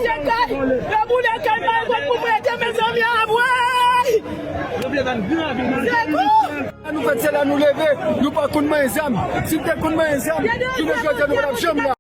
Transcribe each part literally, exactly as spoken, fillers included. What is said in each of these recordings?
Kay, yo boule kay Margot pou mwen te, mezanmi, anmwey! Sekou! Nou fèt, se la nou leve, nou pa konn manyen zam. Si n te konn manyen zam, jounen jodi a nou pa t ap janm la.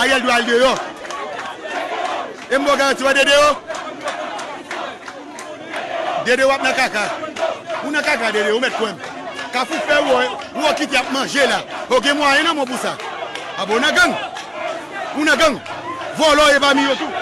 Ariel dwe al deyò. E m ba w garanti, wè Dede yo? Dede w ap nan kaka. Ou nan kaka, Dede, ou mèt kwè m. Kafou fè ou, ou kite ap manje la. Ou gen mwayen nan men w pou sa. Abo nan gang. Ou nan gang. Vòlò e pami yo tou.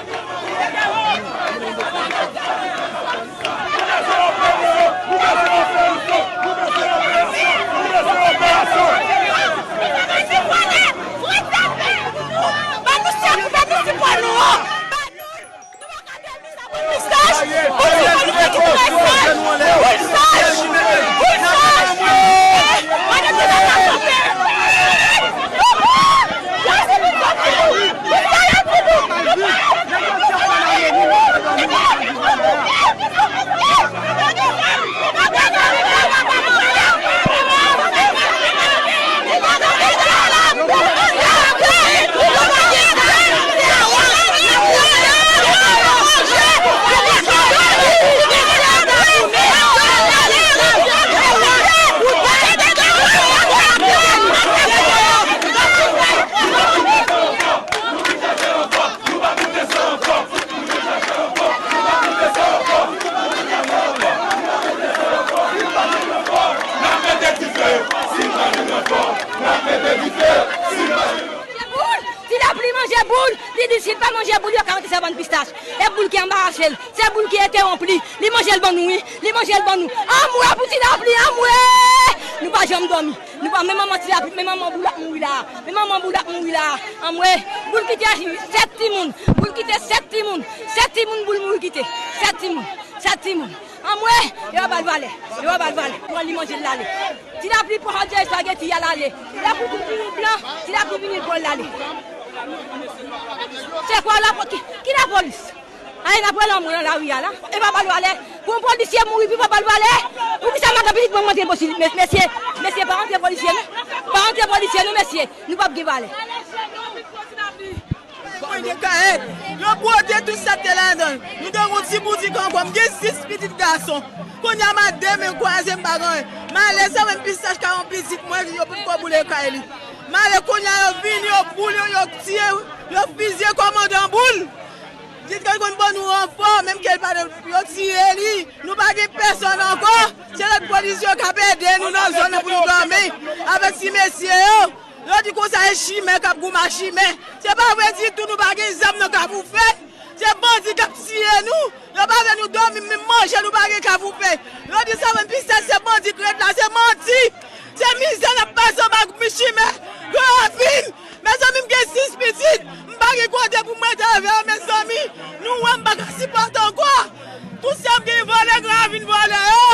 Pa manje boul yo ka rete savann pistach. E boul ki anbarache l. Se boul ki entewonp li. Li manje l ban nou, wi. Li manje l ban nou. Anmwe pou ti lapli, anmwe! Nou pa janm dòmi. Nou pa, men manman ti lapli, men manman boul ap mouri la. Men manman boul ap mouri la. Anmwe! Boul kite sèt timoun. Boul kite sèt timoun. Sèt timoun boul mouri kite. Sèt timoun. Sèt timoun. Anmwe! Yo pa ba l valè. Yo pa ba l valè. Pran li manje l lale. Ti lapli pran dye espageti a lale. Ti lapli vini blan. Ti lapli vini blan lale. Se kwa la ki, ki lapolis? Ay, n ap wè lanmou nan lari a la. E pa ba l valè. Pou yon polisye mouri, pi pa ba l valè. Poukisa madan pitit mwen monte posi, mes-, mesye, mesye, pa antre polisye, non. Pa antre polisye, non, mesye. Nou p ap gen valè. Mwen gen kay. Yo bwode tout sa k te ladan l. Nou te gen yon ti boutik ankò. M gen sis pitit gason. Kounye a, m a de men kwaze, m pa gen anyen. M ale, sa mwen pistach ka yon pitit mwen, yo potko boule kay li. M ale, kounye a, yo vini, yo boule, yo tiye, yo fizye kòmandan boul. Di ke l konn ban nou ranfò, menm ke l pa t, yo tiye li. Nou pa gen pèsonn ankò. Se lòt polis yo k ap ede nou nan zòn nan pou nou dòmi. Avèk ti mesye yo. Yo di konsa e chimè k ap goumen ak chimè. Se pa vre ditou, nou pa gen zam nan Kafou Fèy. Se bandi k ap tiye nou. Yo pa vle nou dòmi, menm manje nou pa gen Kafou Fèy. Yo di sa menm pistach se bandi k ret la, se manti. Se mizè n ap pase anba chimè. Gran ravin. Mezanmi, m gen sis pitit. M pa gen kote pou m rete avè yo, mezanmi. Nou wè m pa ka sipòte ankò. Tout sa m gen vòlè, gran ravin vòlè yo.